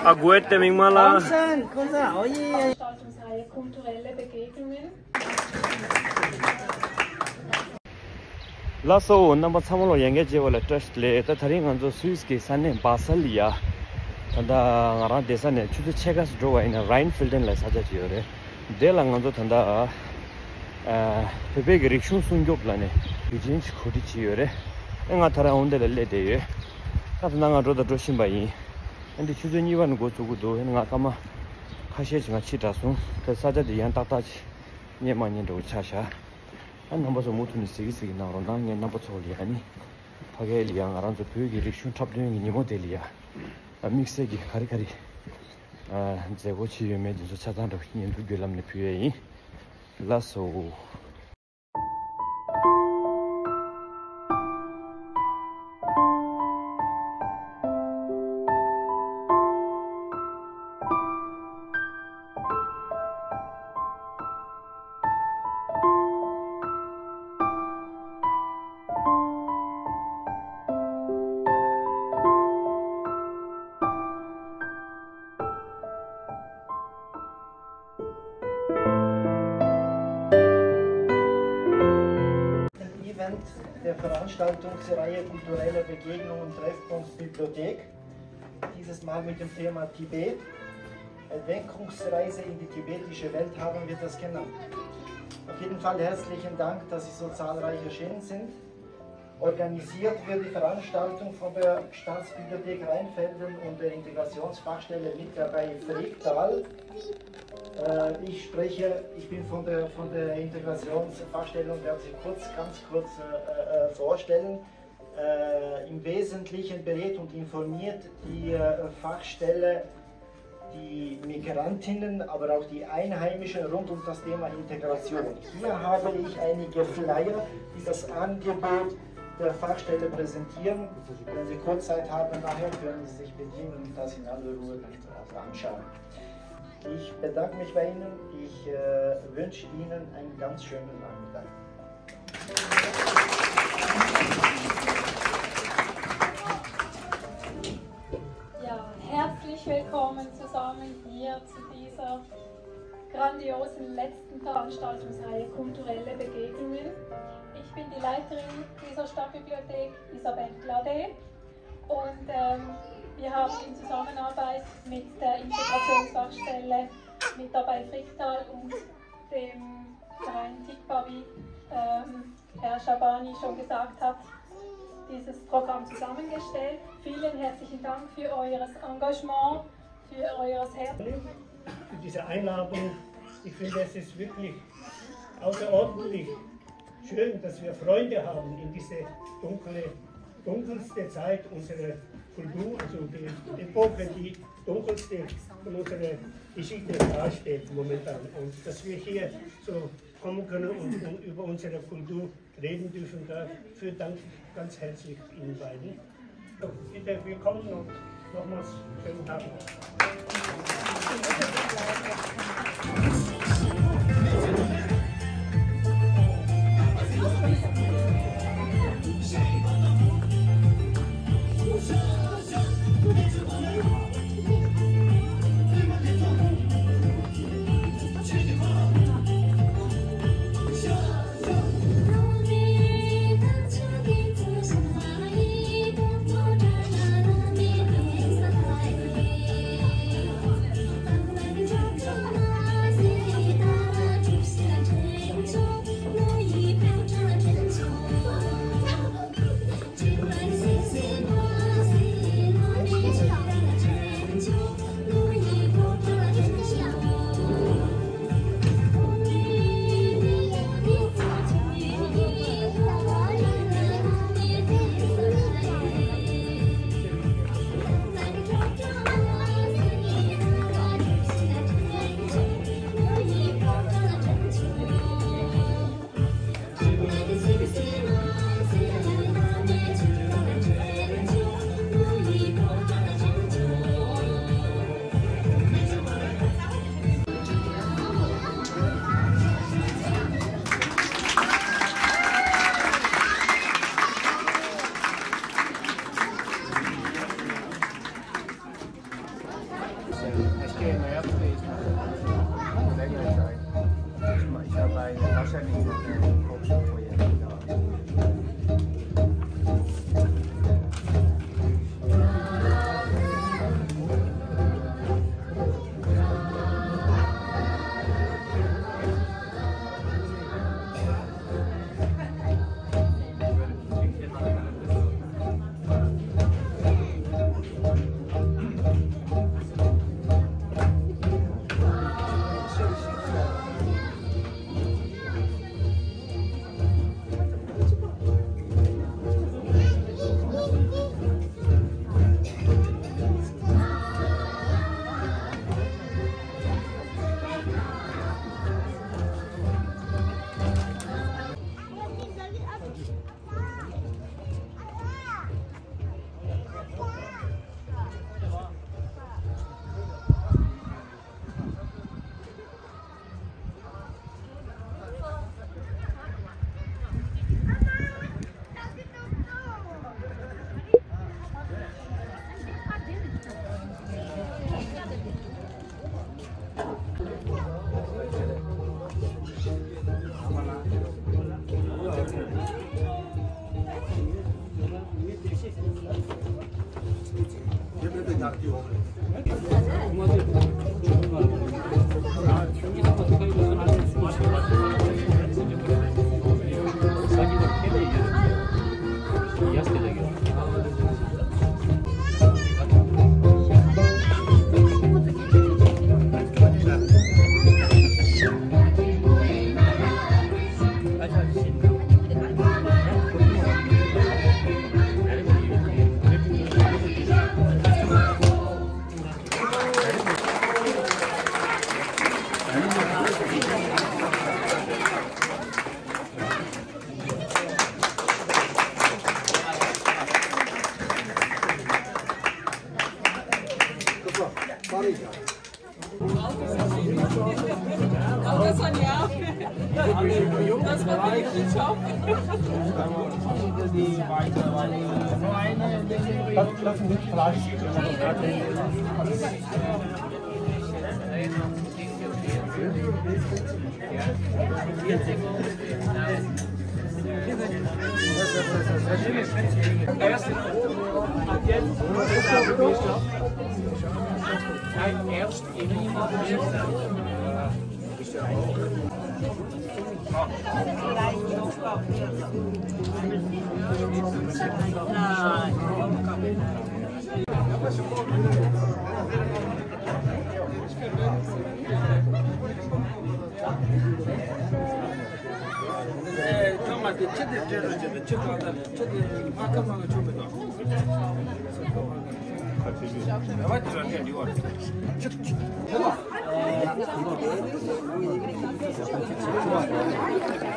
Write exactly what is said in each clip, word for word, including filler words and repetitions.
ཨ་དགོས་ཏེ་མིག་མ་ལ། Veranstaltungsreihe Kulturelle Begegnungen. ལགས་སོ། རྣམ་པ་ཚང་མ་ལ་ཡང་བསྐྱར་མཇལ་བ་ལ་བཀྲ་ཤིས་བདེ་ལེགས། ད་དེ་རིང་ང་ཚོ་སུད་སི་གི་ས་གནས་བ་སལ་ལ་ཡ། ད་ལྟ་ང་རང་བསྡད་ས་ནས་ཆུ་ཚོད་ཕྱེད་ཀ་ཙམ་འགྲོ་བ་ཡིན་ན་རཱིན་ཕིལ་ཌེན་ལ་ས་ཆ་ཅིག་ཡོད་རེད། དེ་ལ་ང་ཚོ་ད་ལྟ་ཨ་བོད་པའི་གི་རིག་གཞུང་སྲུང་སྐྱོབ་ལ་ནས་དུས་ཆེན་ཅིག་གོ་སྒྲིག་བྱས་ཡོད་རེད། ཨེ་ང་ད་རང་འོ་འདི་ལ་སླེབས་བསྡད་ཡོད། ད་ད་ལྟ་ང་འགྲོ་དང་འགྲོ་བཞིན་པ་ཡིན། ཨ་འདི་ཆུ་ཚོད་གཉིས་པ་ནས་འགོ་འཛུགས་ཀྱི་འདུག་ཨེ་ང་སྐར་མ་ཁ་ཤས་ཅིག་ང་ཕྱིས་དྲགས་སོང་། ད་ས་ཆ་འདི་ཡང་ཏག་ཏག་ཅིག་རྙེད་མ་རྙེད་འདྲ་བོ་ཆགས་བཞག་ཨ་རྣམ་པ་ཚོ་མུ་མཐུད་ནས་གཟིགས་གཟིགས་གནང་རོགས་གནང་། ངས་རྣམ་པ་ཚོ་ལ་ཡ་ནི་ཕ་གི་ལ་ཡ་ང་རང་ཚོ་བོད་ཀྱི་རིག་གཞུང་འཁྲབ་སྟོན་གྱི་ཉིན་མོ་དེ་ལ་ཡ་དམིགས་བསལ་གྱི་ག་རེ་ག་རེ་མཛད་སྒོ་བྱས་ཡོད་མེད་དེ་ཚོ་ཆ་ཚང་འདྲ་བོ་ཞིག་བརྙན་ཐུང་བརྒྱུད་ལམ་ནས་ཕུལ་ཡས་ཡིན། ལགས་སོ། Event der Veranstaltungsreihe Kulturelle Begegnungen Treffpunkt Bibliothek. Dieses Mal mit dem Thema Tibet. Entdeckungsreise in die tibetische Welt haben wir das genannt. Auf jeden Fall herzlichen Dank, dass Sie so zahlreich erschienen sind. Organisiert wird die Veranstaltung von der Staatsbibliothek Rheinfelden und der Integrationsfachstelle Mitarbeit Fricktal. Äh, ich spreche, ich bin von der, von der Integrationsfachstelle und werde Sie kurz, ganz kurz, äh, äh, vorstellen. Äh, im Wesentlichen berät und informiert die, äh, Fachstelle die Migrantinnen, aber auch die Einheimischen rund um das Thema Integration. Hier habe ich einige Flyer, die das Angebot der Fachstelle präsentieren. Wenn Sie kurz Zeit haben, nachher können Sie sich bedienen und das in aller Ruhe anschauen. Ich bedanke mich bei Ihnen. Ich, äh, wünsche Ihnen einen ganz schönen Nachmittag. Ja, herzlich willkommen zusammen hier zu dieser grandiosen letzten Veranstaltungsreihe Kulturelle Begegnungen. Ich bin die Leiterin dieser Stadtbibliothek, Isabel Glade. Und, ähm, wir haben in Zusammenarbeit mit der Integrationsfachstelle Mitarbeit Fricktal und dem Verein Tikba, wie, ähm, Herr Schabani schon gesagt hat, dieses Programm zusammengestellt. Vielen herzlichen Dank für eures Engagement, für eures Herz. Für diese Einladung. Ich finde, es ist wirklich außerordentlich schön, dass wir Freunde haben in diese dunkle, dunkelste Zeit unserer Kultur, also die Epoche, die dunkelste von unserer Geschichte darstellt momentan. Und dass wir hier so kommen können und, und über unsere Kultur reden dürfen, dafür danke ich ganz herzlich Ihnen beiden. Bitte willkommen und nochmals schönen Tag noch.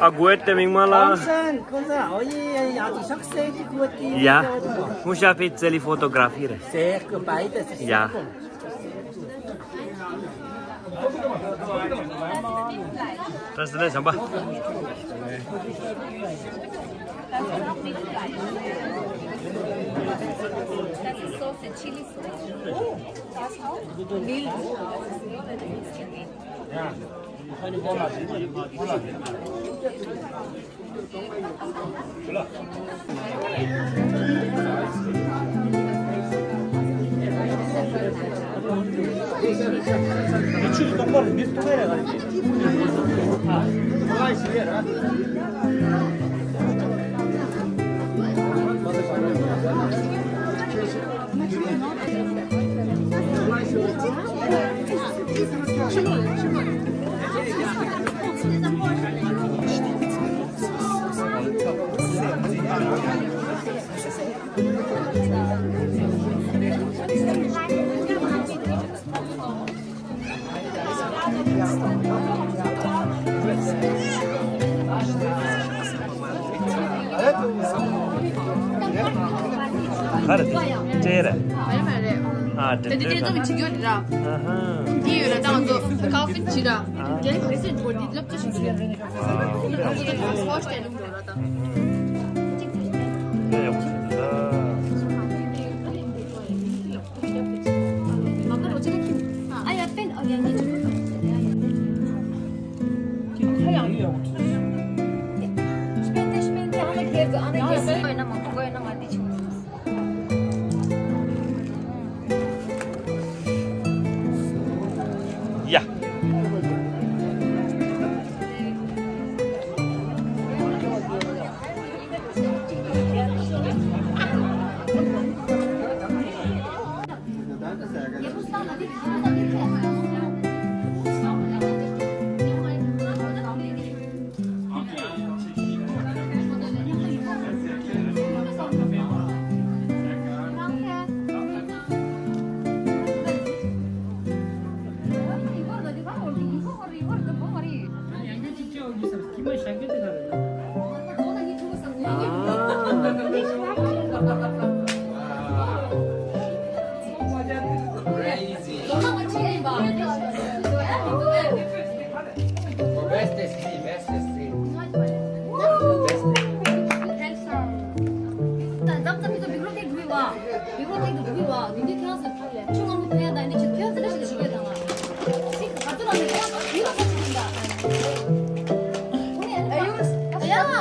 ཨ་གོ་ཡེ་ཏེ་མིག་མ་ལ། ཡ། ཧུ་ཤ་ཕི་ཙེ་ལི་ཕོ་ཏོ་གྷ་ར་ཕི་རེད། ཡ། བཀྲ་ཤིས་བདེ་ལེགས་བྱམས་པ། ག་རེ་དེ་སྤྲད་རེད། མ་རེད་མ་རེད། ཨ་དེ་དེ་དེ་ཙམ་བྱེད་རྒྱུ་རེད་ར། ཨ་ཧ། འདི་ཡོད་ར་ད་ང་ཚོ་ཀའོ་ཕིན་བྱེད་ར། རྒྱན་ག་རེ་ཟེར་འགྲོ་འདི་ལབ་ཙམ་བྱེད་རྒྱུ་རེད། ཨ་ང་ཚོ་ད་ཧོ་སྟེ་ལུང་འགྲོ་ར་ད། ཨ་ཡ་པེན་ཨ་ཡ་ནི་ཁ་ཡང་ཡོད། སྤེན་ཏེ་སྤེན་ཏེ་ཨ་ན་ཁེར་ཨ་ན་ཁེར་ཡོད་ན་མང་པོ་ཡོད་ན་ང་འདི་ཆུ། ཡ།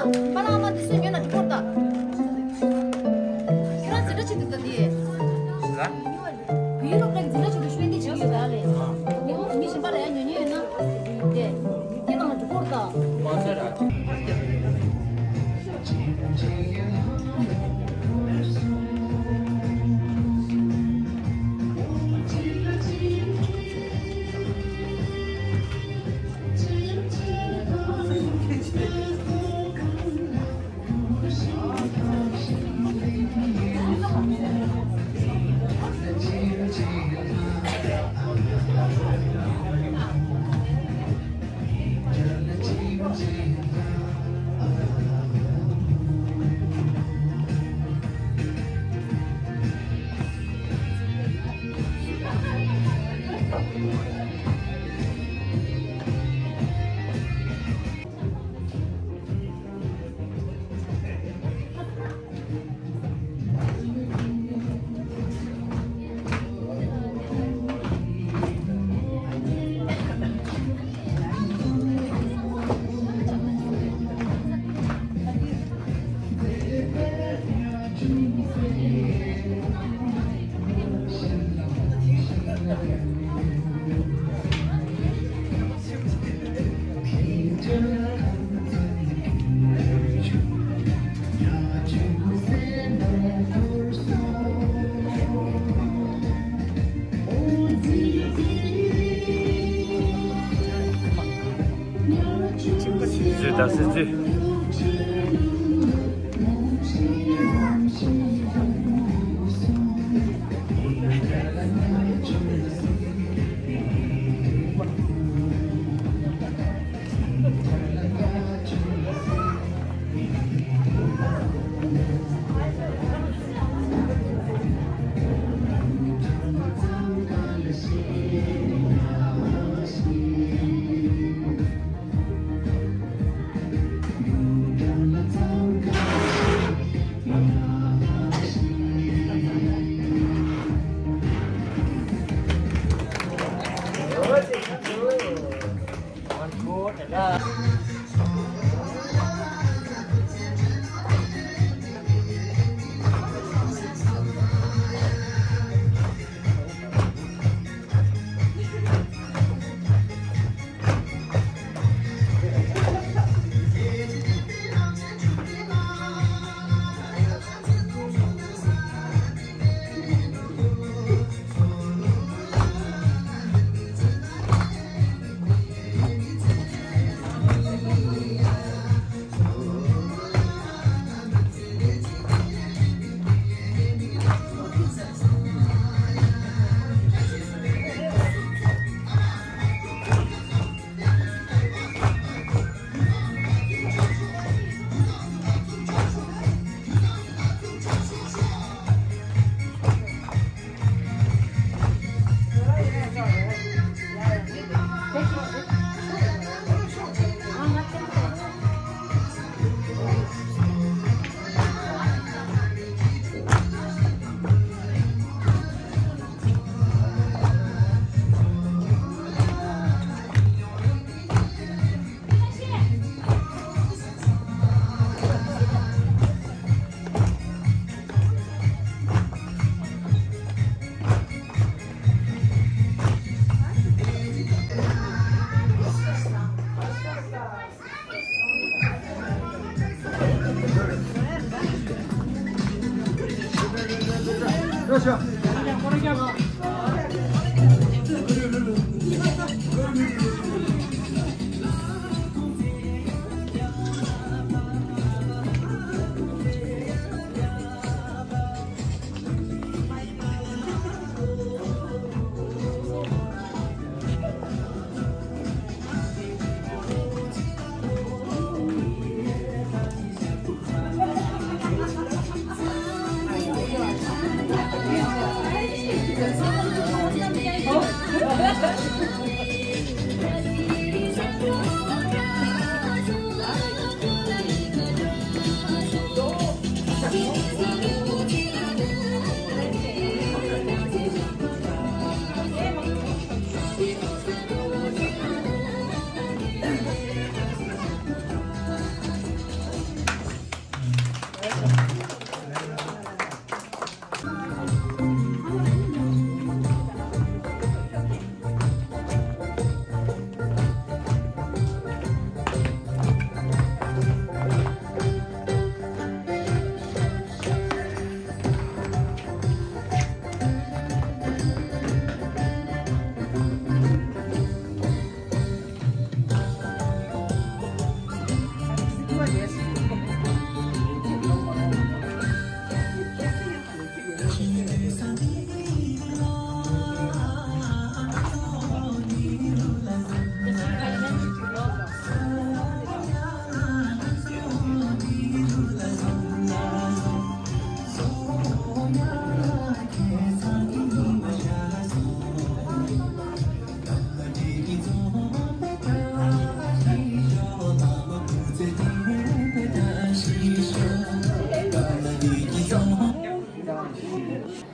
པ་ར་ཨ་མ་དེ་ཚོ་ཉོས་ན་འགྲིག་གི་རེད་ད། ཁྱེད་རང་འཛིན་གྲྭ་ཆེད་དུ་ད་དེ། ལ། བོད་ཡིག་སློབ་གྲྭའི་འཛིན་གྲྭ་ཆེད་དུ་ཤུགས་ལྡན་བྱེད་ཀྱི་ཡོད་ད་ལས། དེ་མོ་མི་གཞན་པ་ལ་ཡང་ཉོ་ཉོ་ཡོད་ན། དེ། དེ་དང་འགྲིག་གི་རེད་ད། མ་ཟེར་ར།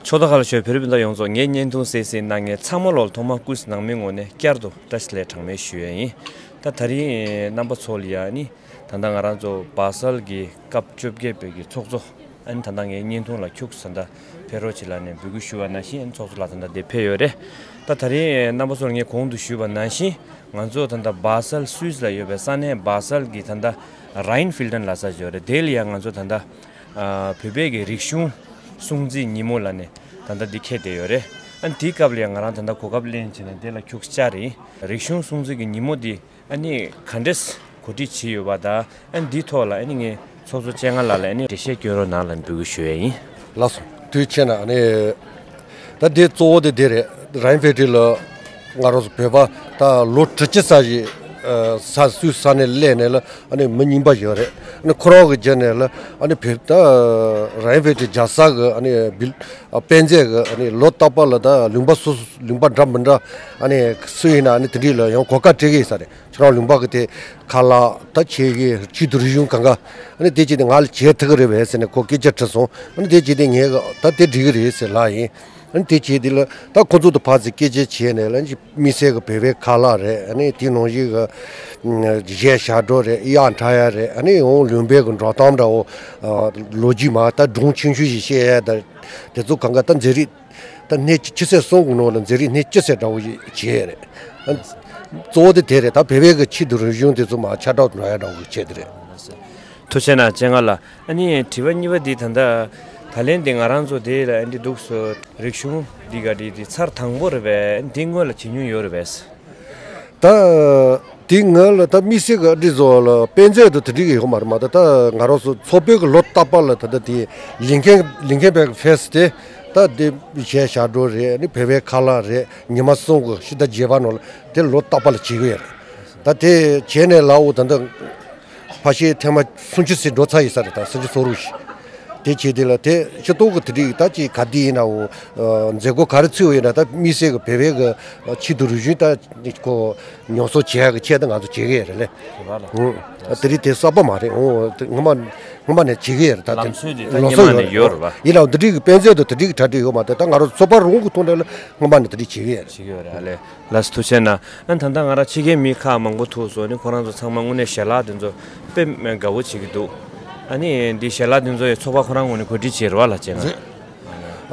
ཕྱོགས་མཐའ་ཁག་ལ་བཞུགས་བོད་རིགས་སྤུན་ཟླ་ཡོངས་རྫོགས། ངའི་བརྙན་ཐུང་གསན་གཟིགས་གནང་མཁན་ཚང་མ་ལོ་ལ་ཐོག་མར་སྐུ་གཟུགས་ནང་མའི་ངོས་ནས་བསྐྱར་དུ་བཀྲ་ཤིས་བདེ་ལེགས་གྲངས་མེད་ཞུ་ཡས་ཡིན། ད་ད་རིང་རྣམ་པ་ཚོ་ལ་ཡ་ནི་ད་ལྟ་ང་རང་ཚོ་སྦ་སལ་གྱི་སྐབས་བཅོ་བརྒྱད་པའི་གི་ཚོགས་གཙོ། ཨ་ནི་ད་ལྟ་ངའི་བརྙན་ཐུང་ལ་ཁྱུག་ཙམ་ད་ཕེབས་རོགས་བྱེད་ལབ་ནས་འབོད་སྐུལ་ཞུས་པ་ནང་བཞིན། ཨ་ནི་ཚོགས་གཙོ་ལགས་ད་ལྟ་འདིར་ཕེབས་ཡོད་རེད། ད་ད་རིང་རྣམ་པ་ཚོར་ངས་གོང་དུ་ཞུས་པ་ནང་བཞིན། ང་ཚོ་ད་ལྟ་སྦ་སལ་སུད་སི་ལ་ཡོད་པའི་ས་གནས་སྦ་སལ་གྱི་ད་ལྟ་རཱིན་ཧྥིལ་ཌན་ལབ་ས་ཅིག་ཡོད་རེད། དེ་ལ་ཡང་ང་ཚོ་ད་ལྟ་ཨ་བོད་པའི་གི་རིག་གཞུང་སྲུང་བརྩིའི་ཉིན་མོ་ལབ་ནས་ད་ལྟ་འདི་འཁེལ་བསྡད་ཡོད་རེད། ཨ་ནི་དེའི་སྐབས་ལ་ཡང་ང་རང་ད་ལྟ་གོ་སྐབས་ལེན་བྱས་ནས་དེ་ལ་ཁྱུག་ཙམ་བཅར་ཡིན། རིག་གཞུང་སྲུང་བརྩི་གི་ཉིན་མོ་འདི་ཨ་ནི་ག་འདྲས་གོ་སྒྲིག་བྱས་ཡོད་པ་དང་། ཨ་ནི་འདིའི་ཐོག་ལ་ཨ་ནི་ངས་ཚོགས་གཙོ་སྤྱན་སྔ་ལགས་ལ་ཨ་ནི་འགྲེལ་བཤད་སྐྱོན་རོགས་གནང་ལབ་འབོད་སྐུལ་ཞུ་ཡས་ཡིན། ལགས་སོ། དུས་ཆེ་ན་ཨ་ནི་ད་འདི་གཙོ་བོ་དེ་འདི་རེད། རཱིན་ཧྥེ་ཏི་ལ་ང་རང་ཚོ་བོད་པ་ད་ལོ་དྲུག་ཅུ་ཙམ་ཞིག་ས་སུད་ས་ནས་སླེབས་ནས་ལ་ཨ་ནི་མི་རྙིང་པ་ཞིག་ཡོད་རེད། ཨ་ནི་ཁོ་རང་གི་རྗེས་ནས་ལ་ཨ་ནི་བོད་ད་རཱིན་ཧྥེ་ཏི་རྒྱལ་ས་གི་ཨ་ནི་བིལ་དཔེ་མཛོད་གི་ཨ་ནི་ལོ་རྟག་པར་ལ་ད་ལུང་པ་སོ་སོ་ལུང་པ་འདྲ་མི་འདྲ་ཨ་ནི་སུ་ཡིན་ན་ཨ་ནི་དེ་འདྲ་ལ་ཡང་གོ་སྐབས་སྤྲད་གི་ཡིན་ས་རེད། ཁྱེད་རང་ལུང་པ་གི་དེ་ཁ་ལག་ད་ཁྱེད་ཀྱི་ཆེད་དུ་རིག་གཞུང་གང་ག་ཨ་ནི་དེ་བྱས་ཏེ་ང་ལ་བྱེད་ཐུབ་ཀྱི་རེད་པས་ཟེར་ནས་ཁོ་སྐད་ཆ་དྲིས་སོང་། ཨ་ནི་དེ་བྱས་ཏེ་ངས་ད་དེ་འགྲིག་གི་རེད་ཟེར་ལབ་ཡིན། ཨ་ནི་དེ་བྱས་དེ་ལ་ད་ཁོ་ཚོ་དང་ཕར་ཚུར་སྐད་ཆ་བྱས་ནས་ལ་དམིགས་བསལ་གྱི་བོད་པའི་ཁ་ལག་རེད། ཨ་ནི་དེ་ནང་བཞིན་གྱི་གཞས་ཞབས་བྲོ་རེད། དབྱངས་འཁྲབ་ཡ་རེད། ཨ་ནི་འོང་ལུང་པའི་གི་འགྲོ་སྟངས་འདྲ་བོ་ལོ་རྒྱུས་མ་ད་སྒྲུང་ཆུང་ཆུང་ཞིག་བཤད་ཡ་ད་དེ་ཚོ་གང་ག་ད་མཛེས་རིག་ད་སྣེ་ཆུ་ཚོད་གསུམ་གྱི་ནང་ལ་མཛེས་རིག་སྣེ་བཅུ་ཙམ་འདྲ་བོ་ཞིག་བྱས་རེད། ཨ་གཙོ་བོ་དེ་དེ་རེད། ད་བོད་པའི་གི་ཆེད་དུ་རིག་གཞུང་དེ་ཚོ་མར་ཁྱབ་བསྒྲགས་འགྲོ་ཡ་འདྲ་བོ་བྱས་དེ་རེད། ཐུགས་རྗེ་གནང་སྤྱན་སྔ་ལགས། ཨ་ནི་དྲི་བ་གཉིས་པ་འདི་ད་ལྟ་ད་ལན་འདི་ང་རང་ཚོ་དེ་ལ་ཨ་འདི་འདུག་སོ། རིག་གཞུང་འདི་ག་འདི་འདི་ཚར་དང་པོ་རེད་པས། འདི་སྔོན་ལ་བྱེད་མྱོང་ཡོད་རེད་པས། ད་དེ་ང་ལ་ད་དམིགས་བསལ་གྱི་འདི་བཟོ་ལ་དཔེ་མཛོད་དུ་དེ་འདྲ་གི་ཡོད་མ་རེད་མ། ད་ད་ང་རང་ཚོ་ཚོགས་པའི་གི་ལོ་རྟག་པར་ལ་ད་ལྟ་དེ་ལིང་ཁེན་ལིང་ཁེན་པེག་ཕེ་སི་དེ་ད་དེ་གཞས་ཞབས་བྲོ་རེད། ནི་བོད་པའི་ཁ་ལག་རེད། ཉི་མ་གསུམ་གི་ཕྱི་ཟླ་བརྒྱད་པ་ནང་ལ་དེ་ལོ་རྟག་པར་ལ་བྱེད་གི་ཡོད་རེད། ད་དེ་བྱས་ནས་ལའོ་ད་ལྟ་ཕལ་ཆེར་ཐེངས་མ་སུམ་ཅུ་ཙམ་འགྲོ་ཚར་ཡོད་ས་རེད། ད་སུམ་ཅུ་སོ་དྲུག་ཞིག་དེ་བྱས་དེ་ལ་དེ་སྤྱི་ཏོག་གི་དེ་རིགས་ད་ཅིག་ག་དེ་ཡིན་ནའོ་མཛད་སྒོ་ག་རེ་ཚུགས་ཡོད་ན་ད་དམིགས་བསལ་གྱི་བོད་པའི་གི་ཆེད་དུ་རིག་གཞུང་ད་ཁོ་ཉམས་གསོ་བྱེད་ཡག་གི་ཆེད་དུ་ང་ཚོ་བྱེད་ཀྱི་ཡོད་རེད་ལེ། ཨུ། དེ་རིགས་དེ་གསར་པ་མ་རེད། ཨོ་དེ་སྔོན་མ་སྔོན་མ་ནས་བྱེད་ཀྱི་ཡོད་རེད། ད་དེ་ལམ་སྲོལ་དེ་ད་ལམ་སྲོལ་སྔོན་མ་ཡོད་ནས་ཡོད་རེད་པ། ཡིན་ནའང་འདི་འདྲའི་གི་དཔེ་མཛོད་དུ་དེ་འདྲའི་གི་གྲ་སྒྲིག་ཡོད་མ་རེད། ད་ང་རང་ཚོ་ཚོགས་པ་རང་གི་ཐོག་ནས་ལ་སྔོན་མ་ནས་དེ་འདྲའི་བྱེད་ཀྱི་ཡོད་རེད། བྱེད་ཀྱི་ཡོད་རེད། ཨ་ལས། ལགས་སོ། ཐུགས་རྗེ་གནང་། ཨ་ནི་ད་ལྟ་ང་རང་ཕྱི་རྒྱལ་མི་ཁག་མང་པོ་ཐུག་སོང་། ཨ་ནི་ཁོ་རང་ཚོ་ཚང་མ་དངོས་གནས་ཞལ་ལག་དེ་ཚོ་དཔེ་དགའ་བོ་བྱེད་ཀྱི་འདུག་ཨ་ནི་འདི་ཞལ་ལག་དེ་ཚོ་ཡི་ཚོགས་པ་ཁོ་རང་ངོས་ནས་གོ་སྒྲིག་བྱས་རེད་པ་ལགས་ཅེ་ང་། རེད།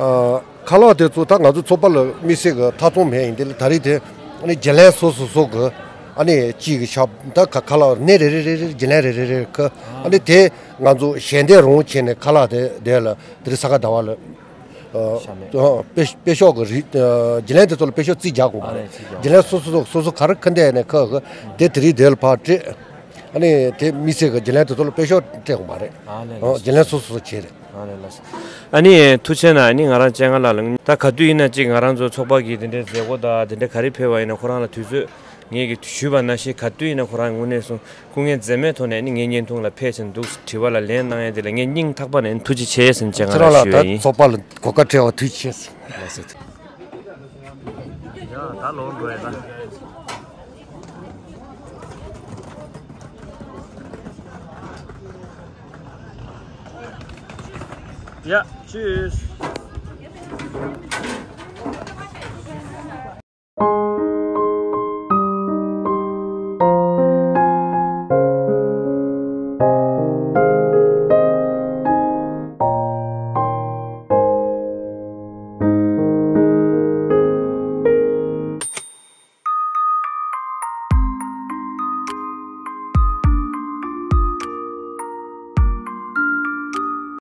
ཨ། ཁ་ལག་དེ་ཚོ་ད་ང་ཚོ་ཚོགས་པ་ལ་དམིགས་བསལ་གྱི་ཐག་ཚོང་མེད། ཡིན་དེ་ལ་ད་རེས་དེ་ཨ་ནི་རྒྱུན་ལས་སོ་སོ་སོ་གི་ཨ་ནི་གཅིག་གི་ཞབས་ད་ཁ་ཁ་ལག་སྣེ་རེ་རེ་རེ་རེ་རྒྱུན་ལས་རེ་རེ་རེ་གི་ཨ་ནི་དེ་ང་ཚོ་ཞལ་འདེབས་རང་བྱས་ནས་ཁ་ལག་དེ་དེ་ལ་དེ་རིང་ས་ག་ཟླ་བ་ལ། ཨ། ཤ་མེད། ཨ། དཔེ་དཔེ་ཤོག་གི་རིགས། ཨ། རྒྱུན་ལས་དེ་ཚོ་ལ་དཔེ་ཤོག་རྩིས་རྒྱག་དགོས་པ་རེད། ཨ་ནི་རྩིས་རྒྱག་རྒྱུན་ལས་སོ་སོ་སོ་སོ་ག་རེ་ཁ་འདེབས་ནས་ཁ་གི་དེ་དེ་རིང་དེ་ལ་ཕར་སྤྲད། ཨ་ནི་དེ་དམིགས་བསལ་གྱི་རྒྱུན་ལས་དེ་ཚོ་ལ་དཔེ་ཤོག་སྤྲད་དགོས་པ་རེད། ཨ་ལས། ཨ། ལགས་སོ། རྒྱུན་ལས་སོ་སོ་སོ་བྱས་རེད། ཨ་ལས། ལགས་སོ། ཨ་ནི་ཐུགས་རྗེ་གནང་། ཨ་ནི་ང་རང་སྤྱན་སྔ་ལགས་ལ་ད་ག་དུས་ཡིན་ན་ཅིག་ང་རང་ཚོ་ཚོགས་པ་གི་དེ་འདྲའི་མཛད་སྒོ་དང་དེ་འདྲ་ག་རེ་ཕེབས་པ་ཡིན་ན་ཁོ་རང་ལ་དུས་ཚོད་ངེད་ཀྱིས་ཞུས་པ་ནང་བཞིན་ག་དུས་ཡིན་ན་ཁོ་རང་དངོས་གནས་སོང་སྐུ་ངལ་འཛེམས་མེད་ཐོག་ནས་ནི་ངའི་བརྙན་ཐུང་ལ་ཕེབས་ཕྱིན་འདུག་དྲི་བ་ལ་ལན་གནང་ཡ་དེ་ལ་ངས་སྙིང་ཐག་པ་ནས་ཐུགས་རྗེ་ཆེ་ཟེར་ནས་སྤྱན་སྔ་ལ་ཞུ་ཡ་ཡིན། ཁྱེད་རང་ལ་ད་ཚོགས་པ་ལ་གོ་སྐབས་སྤྲད་པ་ཐུགས་རྗེ་ཆེ། ལགས་སོ། ཡ་ད་ལོག་འགྲོ་ཡ་ད། ཡ། Tschüss.